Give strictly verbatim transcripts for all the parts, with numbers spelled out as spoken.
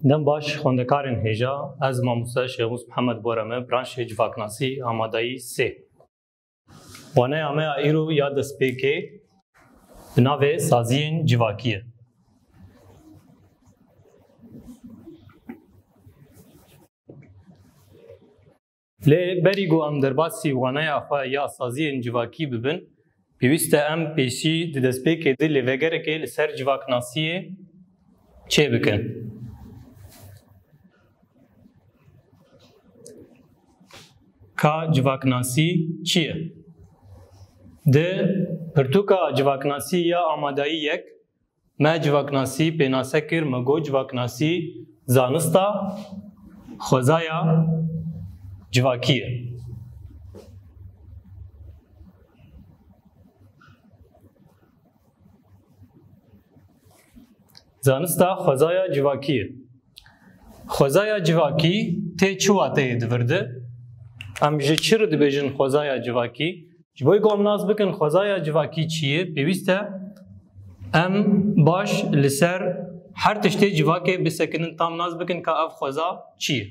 Dem baş xwendekarên hêja, ez mamoste Şêxmûs Mihemed Borem im, branşê civaknasî, amadayî sê. Waneya me ya îro ya destpêkê bi navê saziyên civakî ye. Lê berî ku em derbasî waneya xwe ya saziyên civakî bibin, pêwîst e em pêşî di destpêkê de lêvegerekê li ser civaknasiyê çêbikin. Ka civaknasî çi ye? Di pirtûka civaknasî ya amadayî yek, me civaknasî pênase kir, me got civaknasî zanista xwezaya civakî ye. Zanista xwezaya civakî ye. Xwezaya civakî tê çi wateyê di vir de? Em ji çi re dibêjin xwezaya civakî? Ji bo ku em nas bikin xwezaya civakî çi ye, pêwîst e em baş li ser her tiştê civakê bisekinin, tam nas bikin ka ev xweza çi ye.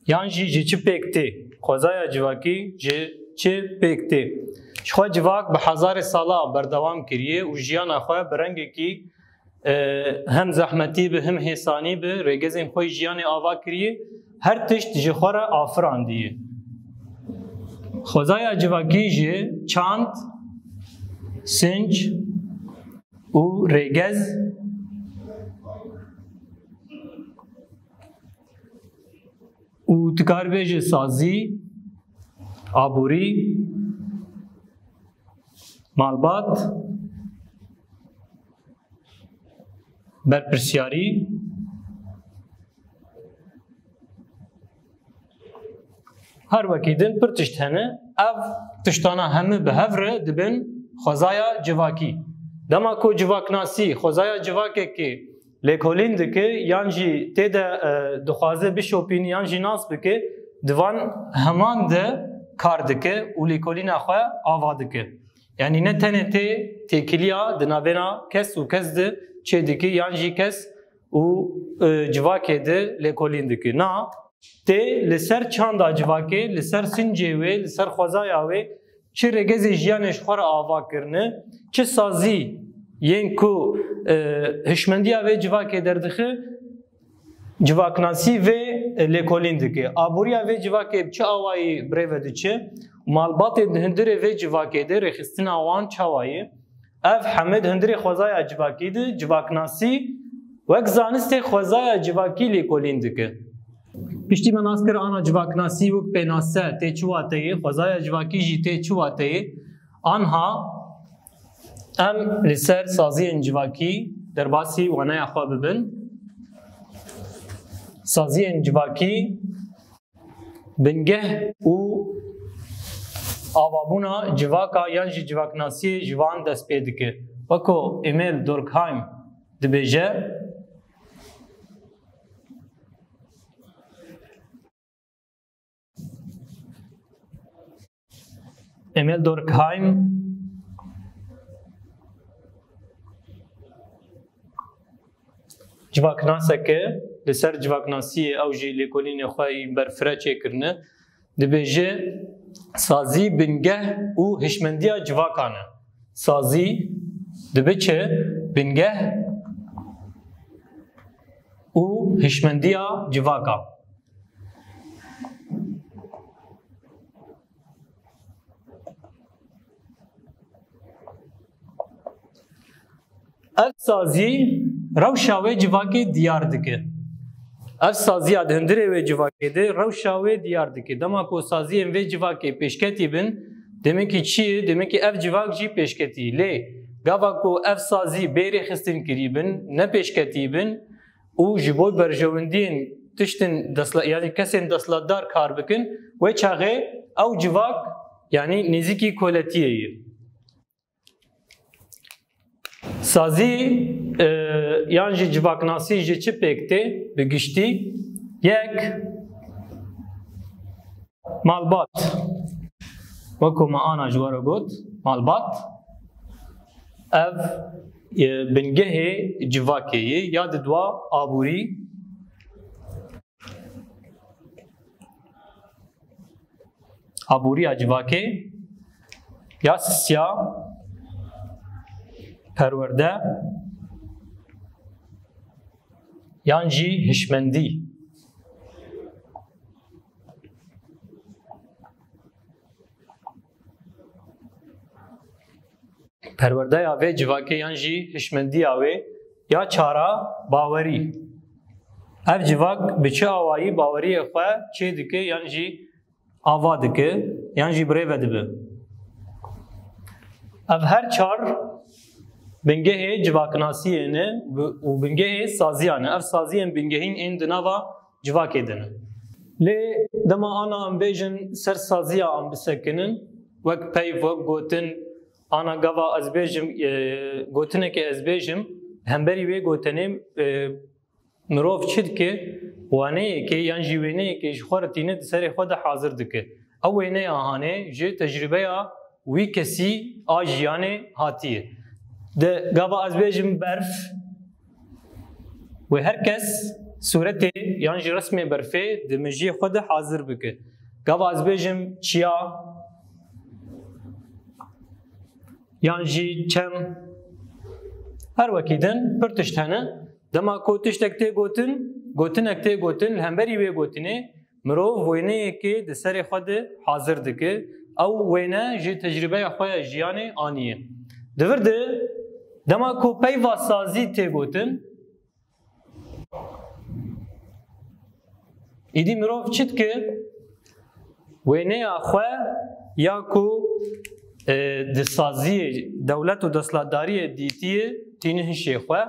Yan jî ji çi pêk tê? Xwezaya civakî ji çi pêk tê? Ji xwe civak bi hezarê sala berdewam kiriye û jiyana xwe bi rengekî, e, hem zehmetî bi, hem hêsanî bi, rêgezên xwe yî jiyanê ava kiriye, her tişt ji xwe re afirandiye. Xwezaya civakî jî çand, sinc û rêgez û tu kar bêjî sazî, aborî, malbat, berpirsiyarî, her wekî din pir tişt hene. Ev tiştana hemû bi hev re dibin xwezaya civakî. Dema ku civaknasî xwezaya civakekê lêkolîn dike, yan jî tê de, e, dixwaze bişopîne, yan jî nas bike, di van heman de kar dike û lêkolîna xwe ava dike. Yanî ne tenê tê têkiliya di navêna kes û kes de çê dike, yan jî kes û, e, civakê de lêkolîn dike. Na, tê li ser çanda civakê, li ser sincê wê, li ser xwezaya wê, çi rêgezê jiyanê ji xwe re ava kirine, çi sazî yên ku, e, hişmendiya vê civakê derdixe, civaknasî vê, e, lêkolîn dike. Aboriya vê civakê bi çi awayî bi rê ve diçe? Malbatê di hundirê vê civakê de rêxistina wan çawa ye? Ev hemê di hundirê xwezaya civakî de civaknasî wek zanistê xwezaya civakî lêkolîn dike. Piştî me nas kir ana civaknasî wek pênase tê çi wateyê, xwezaya civakî jî tê çi wateyê. Anha em li ser saziyên civakî derbasî waneya xwe bibin. Saziyên civakî bingeh û avabûna civaka yan jî civaknasiyê ji van dest pê dike. Weko Emil Durkheim dibêje, Emil Durkheim civaknaseke li ser civaknasiyê ew jî lêkolînê xwe yî berfireh çêkirine, dibêje, sazî bingeh û hişmendiya civakan e. Sazî dibe çi? Bingeh û hişmendiya civaka. Ev sazî rewşa wê civakê diyar dike. Ev saziya di hundirê wê civakê de rewşa wê diyar dike. Dema ku saziyên vê civakê pêşketî bin, demekî çi ye? Demekî ev civak jî pêşketî. Lê gava ku ev sazî bê rêxistin kirî bin, ne pêşketî bin, û ji bo berjewendiyên tiştên destla-, yanî kesên desthilatdar kar bikin, wê çaxê ew civak, yanî nêzîkî koletiyê ye. Sazî, e, yan jî civaknasî ji çi pêk tê? Bi giştî, yek, malbat. Wekî me ana ji we re got, malbat, ev, e, bingehê civakê ye, ya di dua aborî, aboriya civakê, ya sisiya, perwerde, yan jî hişmendî. Perwerdeya vê civakê yan jî hişmendiya wê ya çar a bawerî. Ev civak bi çi awayî baweriyê xwe çê dike yan jî ava dike yan jî birêve dibe. Ev her çar bingehê civaknasiyê ne û bingehê saziya ne. Ev saziyên bingehîn ên di nava civakê de ne. Lê dema ana em bêjin ser saziya em bisekinin, wek peyv, wek gotin, ana gava ez bêjim, e, gotinekê ez bêjim, hemberî wê gotinê, e, mirov çi dike? Waneyekê yan jî wêneyekê ji xwe re tîne di serê xwe de hazir dike. Ew wêneya hanê ji tecrûbeya wî kesî a jiyanê hatiye. Di gava ez bêjim berf, wê her kes sûretê yan jî resmê berfê di mejiyê xwe de hazir bike. Gava ez bêjim çiya yan jî çem, her wekî din pir tişt hene. Dema ku tiştek tê gotin, gotinek tê gotin, li hemberî wê gotinê, mirov wêneyekê di serê xwe de hazir dike. Ew wêne ji tecrûbeya xwe ya jiyanê aniye. Di vir de dema ku peyva sazî tê gotin, îdî mirov çi dike? Wêneya xwe ya ku, e, di saziyê dewlet û desthilatdariyê dîtiye tîne hişê xwe.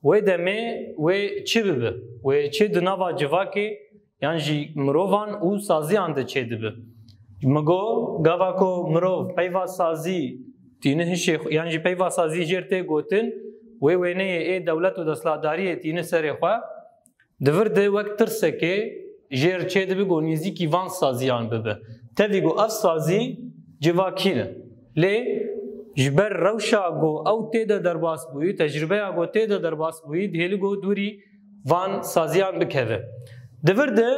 Wê demê wê çi bibe? Wê çi di nava civakê yan jî mirovan û saziyan de çêdibe? Min got, gava ku mirov peyva sazî tîne hişê xwe, yan jî peyva sazî jêr tê gotin, wê wêneyê ê dewlet û desthilatdariyê tîne serê xwe, di vir de wek tirsekê jêr çêdibe ku nêzîkî van saziyan bibe. Tevî ku ev sazî civakî ne. Lê ji ber rewşa ku ew tê de derbas bûyî, tecrûbeya ku tê de derbas bûyî, dihêlî ku dûrî van saziyan bikeve. Di vir de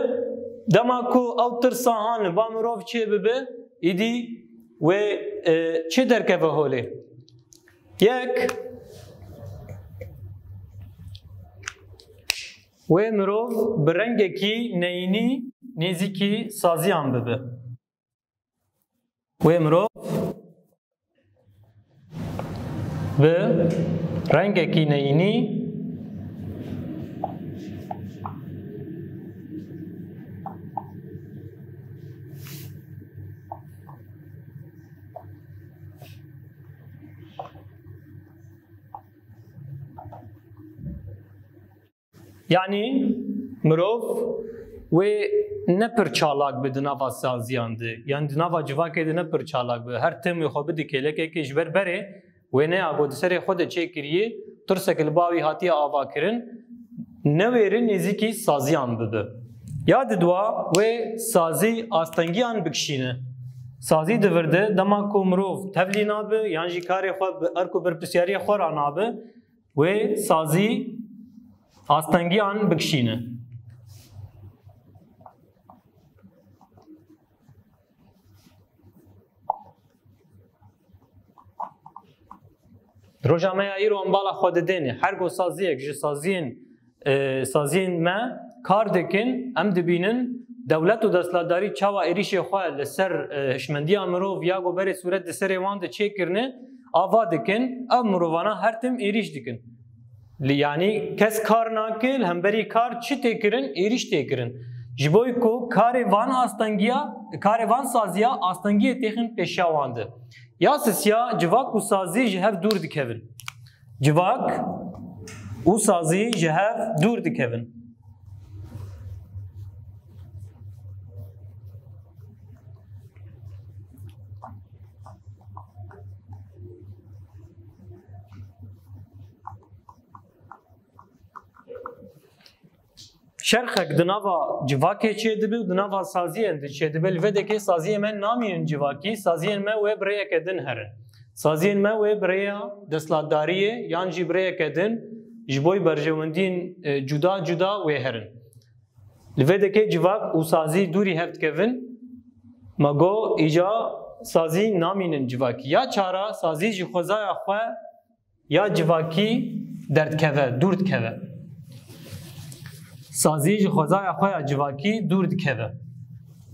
dema ku ew tirsa han li ba mirov çê bibe, îdî wê, e, çi derkeve holê? Yek, wê mirov bi rengekî neyînî nêzîkî saziyan bibe. Wê mirov bi rengekî neyînî Yanî mirov wê ne pir çalak be di nava saziyan de, yan di nava civakê de ne pir çalak be. Her tim wê xwe bide kêlekekê, ji ber berê wêneya ku di serê xwe de çêkiriye, tirsek li ba wî hatiye avakirin, newêre nêzîkî saziyan bibe. Ya di dua wê sazî astengiyan bikişîne. Sazî di vir de dema ku mirov tevlî nabe, yan jî karê xwe bi erk û berpirsiyariyê xwe re nabe, wê sazî astengiyan bikişîne. Roja me ya îro em bala xwe didêne. Her ku saziyek ji saziyên, e, saziyên me kar dikin, em dibînin dewlet û desthilatdarî çawa êrîşê xwe li ser, e, hişmendiya mirov ya ku berê sûret di serê wan de çêkirine, ava dikin, ev mirovana her tim êrîş dikin. Li, yanî kes kar nake, li hemberî kar çi tê kirin? Êrîş tê kirin. Ji bo ku karê van astengiya, karê van saziya astengiyê têxin pêşiya wan de. Ya sisiya civak û sazî ji hev dûr dikevin. Civak û sazî ji hev dûr dikevin. Çerxek di nava civakê çêdibe û di nava saziyên de çêdibe. Li vê dekê saziyên me namînin civakî, saziyên me wê bi rêyeke din herin. Saziyên me wê bi rêya desthilatdariyê yan jî bi rêyeke din ji bo berjewendiyên, e, cuda cuda wê herin. Li vê dekê civak û sazî dûrî hev dikevin. Me got, îca sazî namînin civakî. Ya çara, sazî ji xwezaya xwe ya civakî derdikeve, dûr dikeve. Sazî ji xwezaya xwe ya civakî dûr dikeve.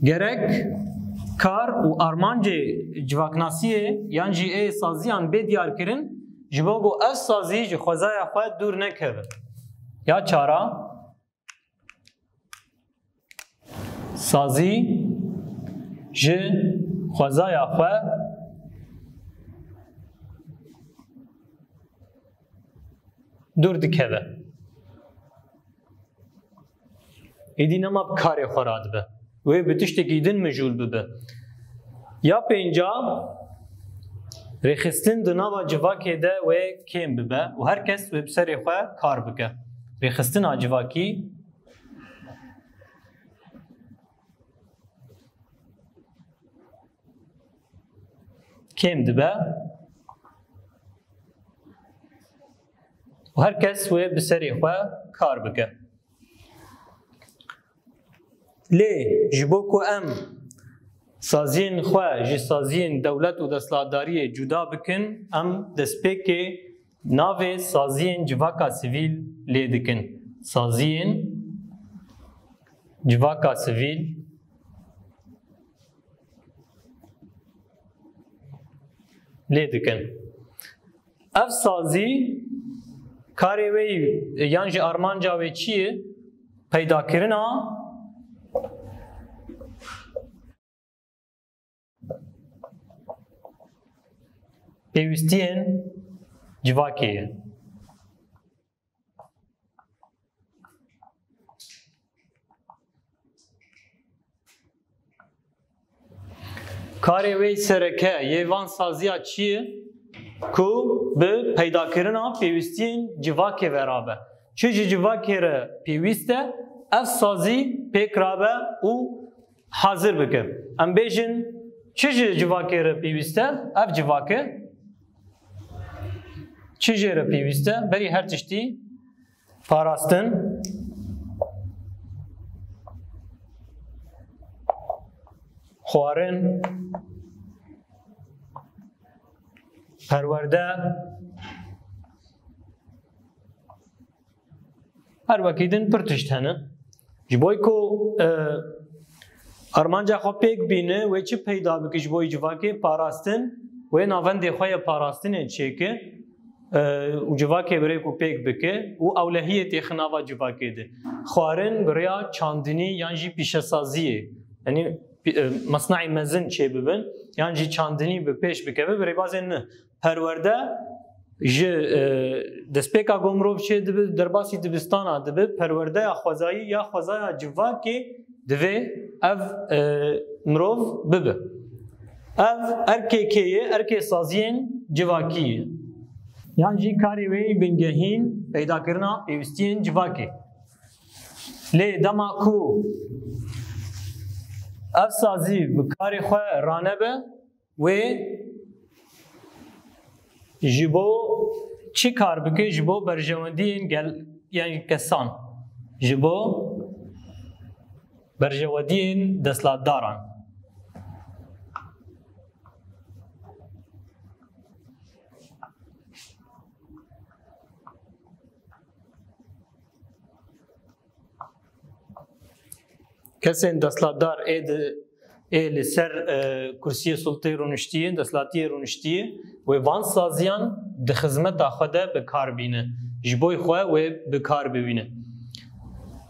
Gerek kar û armancê civaknasiyê yan jî ê saziyan bê diyarkirin, ji bo ku ev sazî ji xwezaya xwe dûr nekeve. Ya çara, sazî ji xwezaya xwe dûr dikeve. Êdî nema bi karê xwe radibe. Wê bi tiştekî din mijûl bibe. Ya pênca, rêxistin di nava civakê de wê kêm bibe û her kes wê bi serê xwe kar bike. Rêxistina civakî kêm dibe û her kes wê bi serê xwe kar bike. Lê ji bo ku em saziyên xwe ji saziyên dewlet û desthilatdariyê cuda bikin, em destpêkê navê saziyên civaka sivîl lê dikin. Saziyên civaka sivîl lê dikin. Ev sazî karê wê yan jî armanca wê çi ye? Peydakirina pêwîstiyên civakê ye. Karê wê sereke yê van saziya çi ye? Ku bi peydakirina pêwîstiyên civakê ve rabe. Çi ji civakê re pêwîst e, ev sazî pêk rabe û hazir bike. Em bêjin, çi ji civakê re pêwîst e? Ev civak e. Çi jê re pêwîst e? Berî her tiştî parastin, xwarin, perwerde, her wekî din pir tişt hene. Ji bo ku, e, armanca xwe pêk bîne, wê çi peyda bike ji bo civakê? Parastin, wê navendê xwe ya parastinê çêke, e, û civakê bi rêk û pêk bike û ewlehiyê têxe nava civakê de. Xwarin bi rêya çandinî yan jî pîşesaziyê, yanî, e, mesnaî mezin çêbibin, yan jî çandinî bi pêş bikeve, bi rêbazên ne. Perwerde ji, e, destpêka ku mirov çê dibe, derbasî dibistana dibe, perwerdeya xwezayî ya xwezaya civakê divê ev, e, mirov bibe. Ev erkê kê ye? Erkê saziyên civakî ye. Yan jî karê wê bingehîn peydakirina pêwîstiyên civakê. Lê dema ku ev sazî bi karê xwe ranebe, wê ji bo çi kar bike? Ji bo berjewendiyên gel-, yanî kesan, ji bo berjewendiyên desthilatdaran. Kesên desthilatdar ê di, ê li ser, e, kursiyê sultê rûniştiyê, desthilatiyê rûniştiyê, wê van saziyan di xizmeta xwe de bi kar bîne. Ji bo xwe wê bi kar bibîne.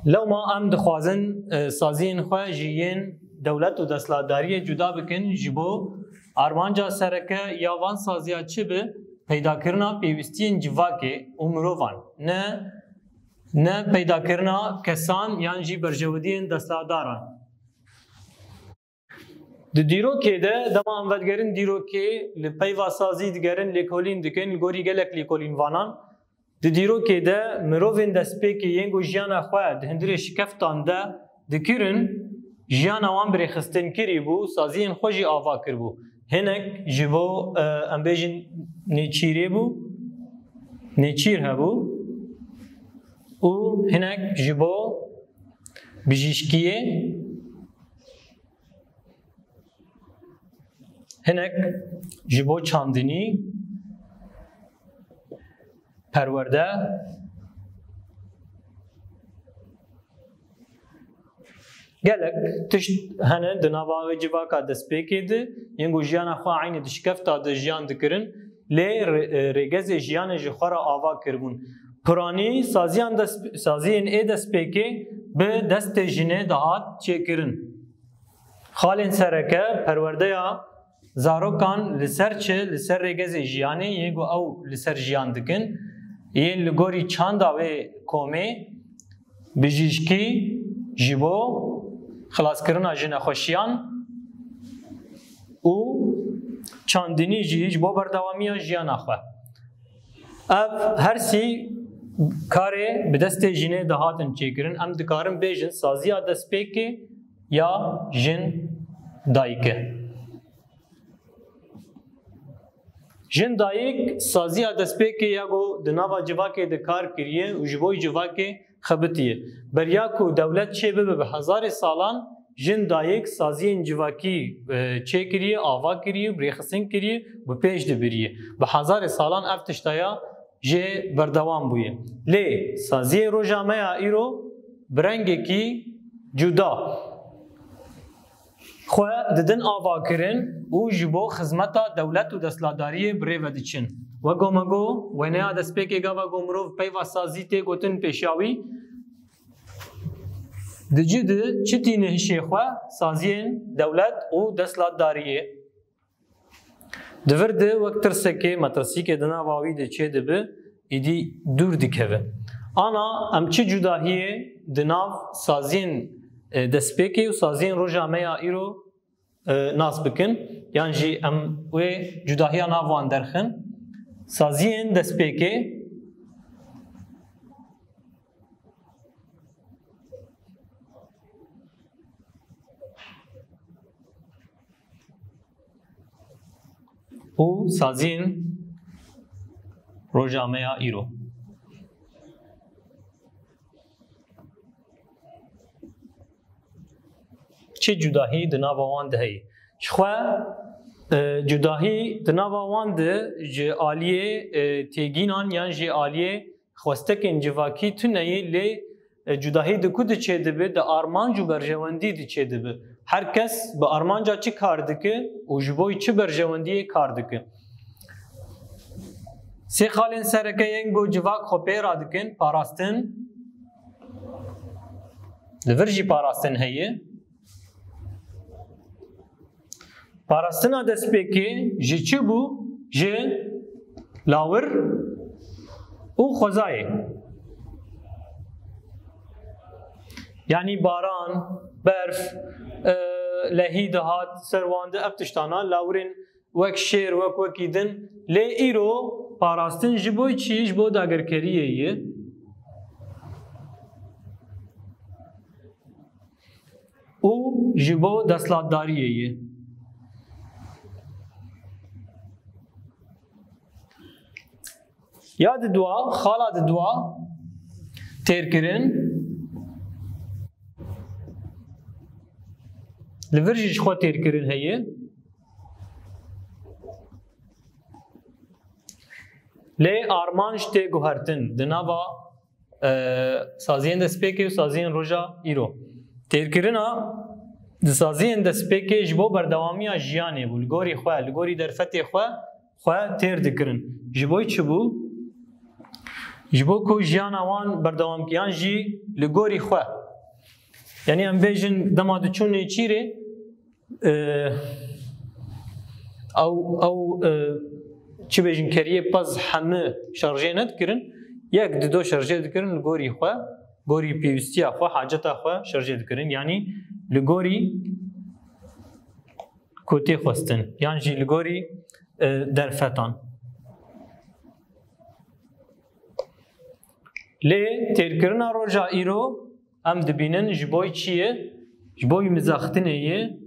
Lewma em dixwazin, e, saziyên xwe ji yên dewlet û desthilatdariyê cuda bikin, ji bo armanca sereke ya van saziya çi be? Peydakirina pêwîstiyên civakê û mirovan, ne, ne peydakirina kesan yan jî berjewendiyên desthilatdaran. Di dîrokê de, dema em vedigerin dîrokê, li peyva sazî digerin, lêkolîn dikin, li gorî gelek lêkolînvanan, Di dîrokê de mirovên destpêkê yên ku jiyana xwe di hundirê şikeftan de dikirin, jiyana wan bi rêxistin kirî bû, saziyên xwe jî ava kiribû. Hinek ji bo, e, em bêjin nêçîrê bû, nêçîr hebû û hinek ji bo bijîşkiyê, hinek ji bo çandinî, perwerde. Gelek tişt hene di nava wê civaka destpêkê de, yên ku jiyana xwe eynî di şikefta de jiyan dikirin, lê rê-, e, rêgezê jiyanê ji xwe re ava kiribûn. Piranî saziyan dest-, saziyên ê destpêkê bi destê jinê dihat çêkirin. Xalên sereke perwerdeya zarokan li ser çi? Li ser rêgezê jiyanê, yên ku ew li ser jiyan dikin, yên li gorî çanda wê komê, bijîşkî ji bo xilaskirina ji nexweşiyan û çandinî jî ji bo berdewamiya jiyana xwe. Ev her sî karê bi destê jinê dihatin çêkirin. Em dikarin bêjin saziya destpêkê ya jin dayik e. Jin dayik saziya destpêkê ya ku di nava civakê de kar kiriye û ji bo civakê xebitiye. Beriya ku dewlet çê bibe bi hezarê salan, jin dayik saziyên civakî, e, çêkiriye, ava kiriye, bi rêxistin kiriye, bi pêş de biriye. Bi hezarê salan ev tişta ya jê berdewam bûye. Lê saziyê roja me ya îro bi rengekî cuda xwe didin avakirin û ji bo xizmeta dewlet û desthilatdariyê bi rê ve diçin. Wek ku me got, wêneya destpêkê gava ku mirov peyva sazî tê gotin pêşiya wî, di cî di çi tîne hişê xwe saziyên dewlet û desthilatdariyê. Di vir de wek tirsekê, metirsîkê di nava wî de çêdibe, êdî dûr dikeve. Ana em çi cudahiyê di nav saziyên, e, destpêkê û saziyên roja me ya îro, e, nas bikin, yan jî em wê cudahiya nav wan derxin. Saziyên destpêkê û saziyên roja me ya îro. Çi cudahî di nava wan de heye? Ji xwe, e, cudahî di nava wan de ji aliyê, e, têgînan yan jî aliyê xwestekên civakî tune ye, lê, e, cudahî di ku diçe dibe, di armanc û berjewendî diçe dibe. Her kes bi armanca çi kar dike û ji bo çi berjewendiyê kar dike. Sê xalên sereke yên ku civak xwe pê radikin, parastin, li vir jî parastin heye. Parastina destpêkê ji çi bû? Ji lawir û xwezayê. Yanî baran, berf, e, lehî dihat ser wan de, ev tiştana lawirên wek şêr, wek wekî din. Lê îro parastin ji bo çi? Ji bo dagirkeriyê ye. Û ji bo desthilatdariyê ye. Ya di dua, xala di dua têrkirin. Li vir jî ji xwe têrkirin heye. Lê armanc tê guhertin di nava, e, saziyên destpêkê û saziyên roja îro. Têrkirina di saziyên destpêkê ji bo berdewamiya jiyanê bû. Li gorî xwe, li gorî derfetê xwe, xwe têr dikirin. Ji bo çi bû? Ji bo ku jiyana wan berdewam kiyan jî li gorî xwe. Yanî em bêjin dema diçûn nêçîrê, e, ew, ew, e, çi bêjin, keriyê pez hemî şarjê nedikirin, yek dido şarjê dikirin li gorî xwe, gorî pêwîstiya xwe, haceta xwe şarjê dikirin. Yanî li gorî ku tê xwestin, yan jî li gorî, e, derfetan. Lê têrkirina roja îro em dibînin ji bo çi ye? Ji bo mizextinê ye.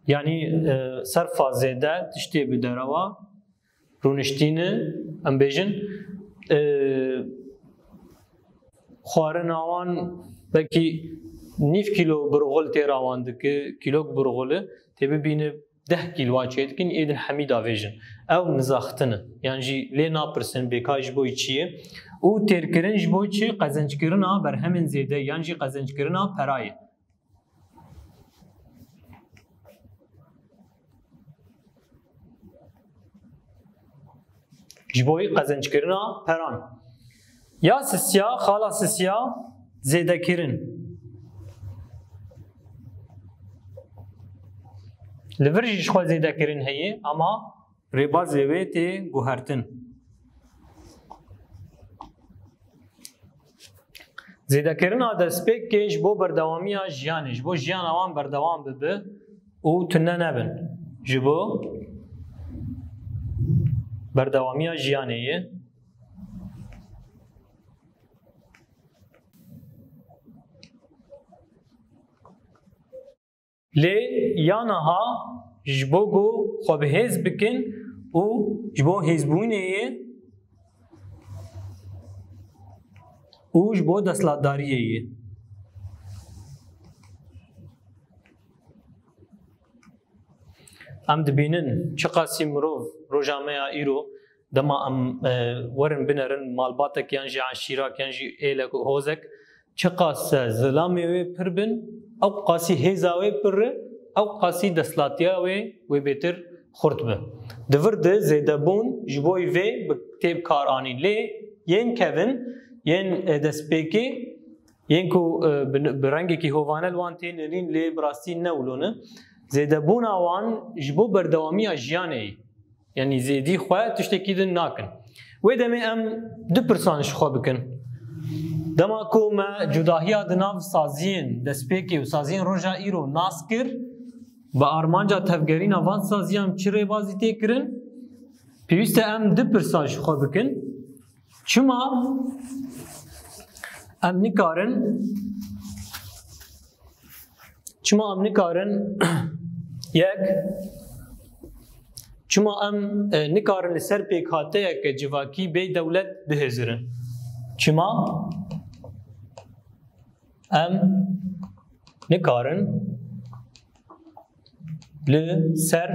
Yanî, e, serfa zêde tiştê bi derewa rûniştîne, em bêjin, e, xwarina wan belkî nîv kîlo burxul têra wan dike, kîlok burxul e, tê bibîne deh kîl wan çêdikin, êdin hemî davêjin. Ew mizaxtin e. Yan jî lê napirsin bêkay ji bo çi ye. Û têrkirin ji bo çi? Qezenckirina berhemên zêde yan jî qezenckirina perayê. Ji bo qezenckirina peran. Ya sisiya, xala sisiya, zêdekirin. Li vir jî ji xwe zêdekirin heye, ama rêbazê wê tê guhertin. Zêdekirina destpêkê ji bo berdewamiya jiyanê, ji bo jiyana wan berdewam bibe û tune nebin. Ji bo berdewamiya jiyanê ye. Lê ya niha ji bo ku xwe bi hêz bikin û ji bo hêzbûnê ye û ji bo desthilatdariyê ye. Em dibînin çiqasî mirov roja me ya îro, dema em, e, werin binerin malbatek yan jî eşîrak yan jî êlek û hozek, çiqas zilamê wê pir bin, ew qasî hêza wê pir e, ew qasî desthilatiya wê wê bêtir xurt be. Di vir de zêdebûn ji bo vê bi, tê bi kar anîn. Lê yên kevin, yên, e, destpêkê, yên ku, e, bi, bi rengekî hovane li wan tê nirîn, lê bi rastî ne wilo ne. Zêdebûna wan ji bo berdewamiya jiyanê ye. Yanî zêdî xwe tiştekî din nakin. Wê demê em du pirsan ji xwe bikin. Dema ku me cudahiya di nav saziyên destpêkê û saziyên roja îro nas kir, bi armanca tevgerîna van saziyan çi rêbazî tê kirin? Pêwîst e em du pirsa ji xwe bikin. Çima em nikarin, çima em nikarin yek, çima em, e, nikarin li ser pêkhateyeke civakî bê dewlet bihêzirin? Çima em nikarin li ser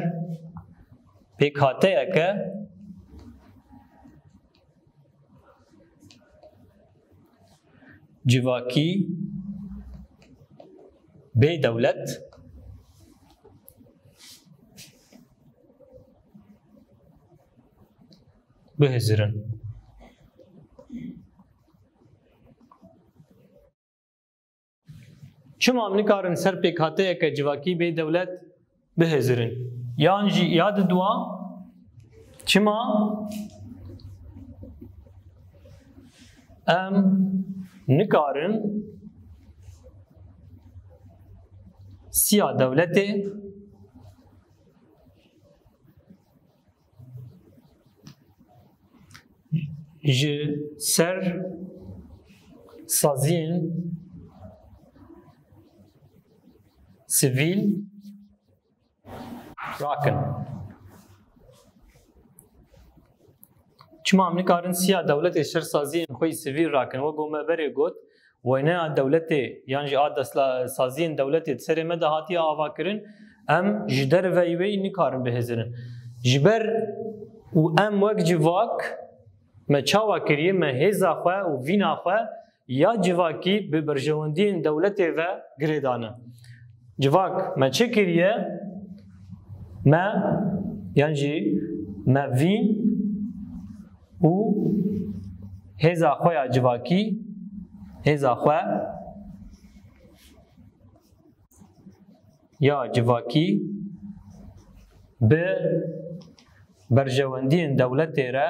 pêkhateyeke civakî bê dewlet bihêzirin? Çima em nikarin ser pêkhateyeke civakî bê dewlet bihêzirin? Yan jî ya di dua, çima em nikarin siya dewletê ji ser saziyên sivîl rakin. Çima em nikarin siya dewletê ser saziyên xwe yî sivîl rakin? Wek ku me berê got, wêneya dewletê yan jî a destla-, saziyên dewletê di serê me de hatiye avakirin, em ji derveyî wê nikarin bihêzirin. Ji ber û em wek civak me çawa kiriye, me hêza xwe û vîna xwe ya civakî bi berjewendiyên dewletê ve girêdane. Civak me çi kiriye? Me, yan jî me vîn û hêza xwe ya civakî, hêza xwe ya civakî bi berjewendiyên dewletê re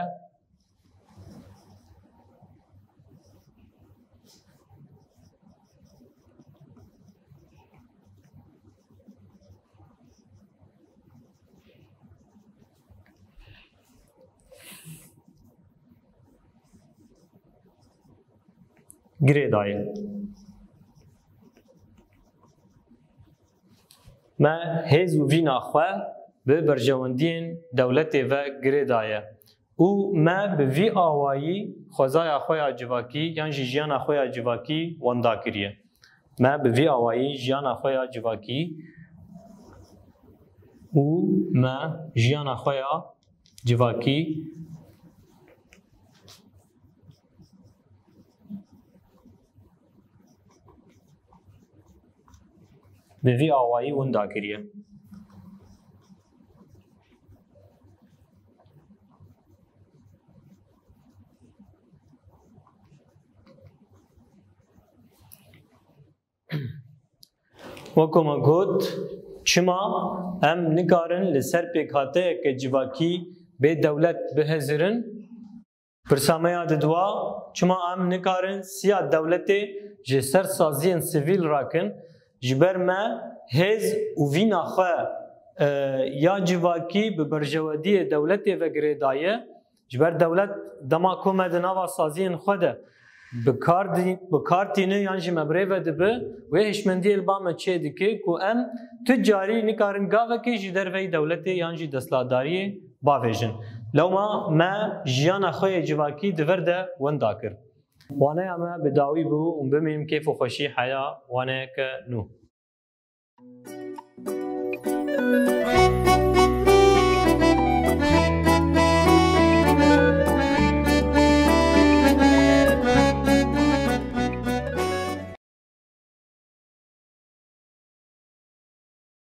girê daye. Me hêz û vîna xwe bi berjewendiyên dewletê ve girê daye û me bi vî awayî xwezaya xwe ya civakî yan jî jiyana xwe ya civakî wenda kiriye. Me bi vî awayî jiyana xwe ya civakî û me jiyana xwe ya civakî bi vî awayî winda kiriye. Wekî me got, çima em nikarin li ser pêkhateyeke civakî bê dewlet bihizirin? Pirsa me ya diduwa, çima em nikarin siya dewletê ji ser saziyên sivîl rakin? Ji ber me hêz û vîna xwe, e, ya civakî bi berjewendiyê dewletê ve girê daye. Ji ber dewlet dema ku me di nava saziyên xwe de bi kar dî-, bi kar tîne yan jî me bi rê ve dibe, wê hişmendiyê li ba me çê dike ku em tu carî nikarin gavekê ji derveyî dewletê yan jî desthilatdariyê bavêjin. Lewma me jiyana xwe yê civakî di vir de wenda kir. Waneya me bi dawî bû û bimînim kêf û xweşî heya waneyeke nû.